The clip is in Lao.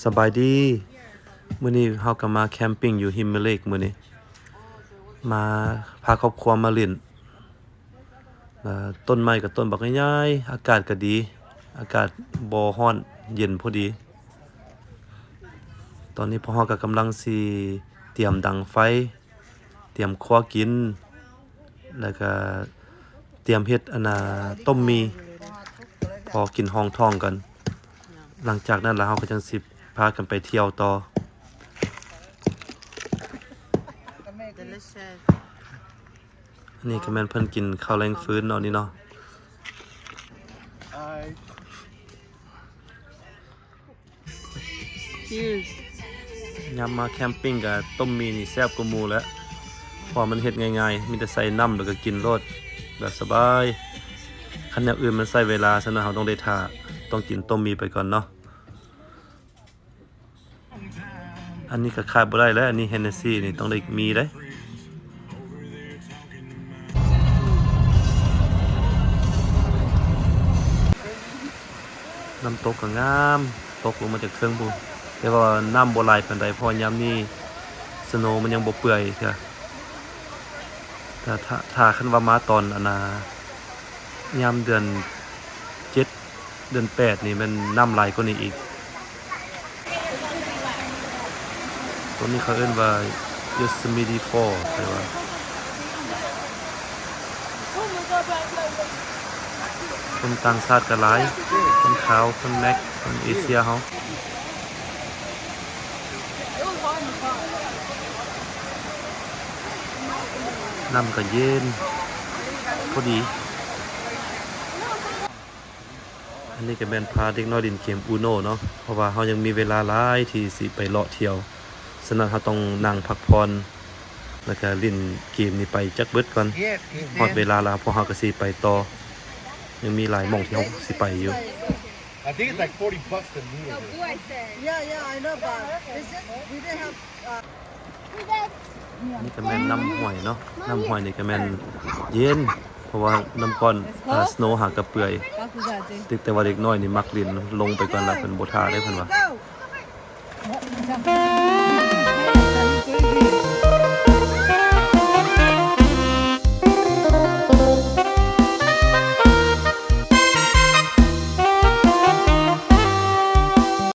ສະບາຍດີ ມື້ນີ້ເຮົາກໍມາແຄມປິງຢູ່ຮິມແມ່ເລກມື້ນີ້ ມາພາຄອບຄົວມາຫຼິ້ນ ແລະ ຕົ້ນໄມ້ກໍຕົ້ນບັກໃຫຍ່ໆ ອາກາດກໍດີ ອາກາດບໍ່ຮ້ອນ ເຢັນພໍດີ. ຕອນນີ້ພວກເຮົາກໍກຳລັງຊິຕຽມດັງໄຟ ຕຽມຄົວກິນ ແລ້ວກະຕຽມເຮັດອັນນ່າ ຕົ້ມໝີ່ ພໍກິນຮອງທ້ອງກັນ. ຫຼັງຈາກນັ້ນລະເຮົາກໍຈັ່ງຊິພາກັນໄປທ່ຽວຕໍ່. ອັນນີ້ກໍແມ່ນເພິ່ນກິນເຂົ້າແລງຟືນເນາະນີ້ເນາະ. Cheers. ຍາມມາແຄມປິງກະຕົ້ມໝີ່ນີ້ແຊບກວ່າໝູ່ແຫຼະ ເພາະວ່າມັນເຮັດງ່າຍໆ ມີແຕ່ໃສ່ນ້ຳແລ້ວກະກິນໂລດ ແບບສະບາຍ. ຄັນແນວອື່ນມັນໃຊ້ເວລາ ສະນັ້ນເຮົາຕ້ອງໄດ້ຖ້າ ຕ້ອງກິນຕົ້ມໝີ່ໄປກ່ອນເນາະ. ອັນນີ້ກໍຂາດບໍ່ໄດ້ແຫຼະ ອັນນີ້ Hennessy ນີ້ຕ້ອງໄດ້ມີເດ້. ນ້ຳຕົກກໍງາມ ຕົກລົງມາຈາກເທິງພຸ້ນ ແຕ່ວ່ານ້ຳບໍ່ຫຼາຍປານໃດ ເພາະວ່າຍາມນີ້ snow ມັນຍັງບໍ່ເປື່ອຍເທື່ອ. ຖ້າ ຖ້າ ຖ້າຄັນວ່າມາຕອນອັນນ່າ ຍາມເດືອນເຈັດ ເດືອນແປດນີ້ແມ່ນນ້ຳຫຼາຍກວ່ານີ້ອີກ. ຕົວນີ້ເຂົາເອີ້ນວ່າ Yosemite Falls ແປວ່າ ຄົນຕ່າງຊາດກໍຫຼາຍ ຄົນຂາວ ຄົນແມັກ ຄົນເອເຊຍເຮົາ. ນ້ຳກໍເຢັນພໍດີ. ອັນນີ້ກໍແມ່ນພາເດັກນ້ອຍຫຼິ້ນເກມ Uno ເນາະ ເພາະວ່າເຮົາຍັງມີເວລາຫຼາຍທີ່ຊິໄປເລາະທ່ຽວ, ສະນັ້ນເຮົາຕ້ອງນັ່ງພັກຜ່ອນ ແລ້ວກໍຫຼິ້ນເກມນີ້ໄປຈັກເບິດກ່ອນ. ຮອດເວລາແລ້ວ ພວກເຮົາກໍຊິໄປຕໍ່ ຍັງມີຫຼາຍໝ່ອງທີ່ເຮົາຊິໄປຢູ່. I think it's like forty bucks to meet over here. Yeah, yeah, I know, but it's just we didn't have, uh, ອັນນີ້ກໍແມ່ນນ້ຳຫ້ວຍເນາະ, ນ້ຳຫ້ວຍນີ້ກໍແມ່ນເຢັນ ເພາະວ່ານ້ຳກ້ອນ ເອີ snow ຫາກະເປື່ອຍ. ແຕ່ວ່າເດັກນ້ອຍນີ້ມັກຫຼິ້ນ ລົງໄປກ່ອນລະ ເພິ່ນບໍ່ຖ້າເດ້ ເພິ່ນວ່າ.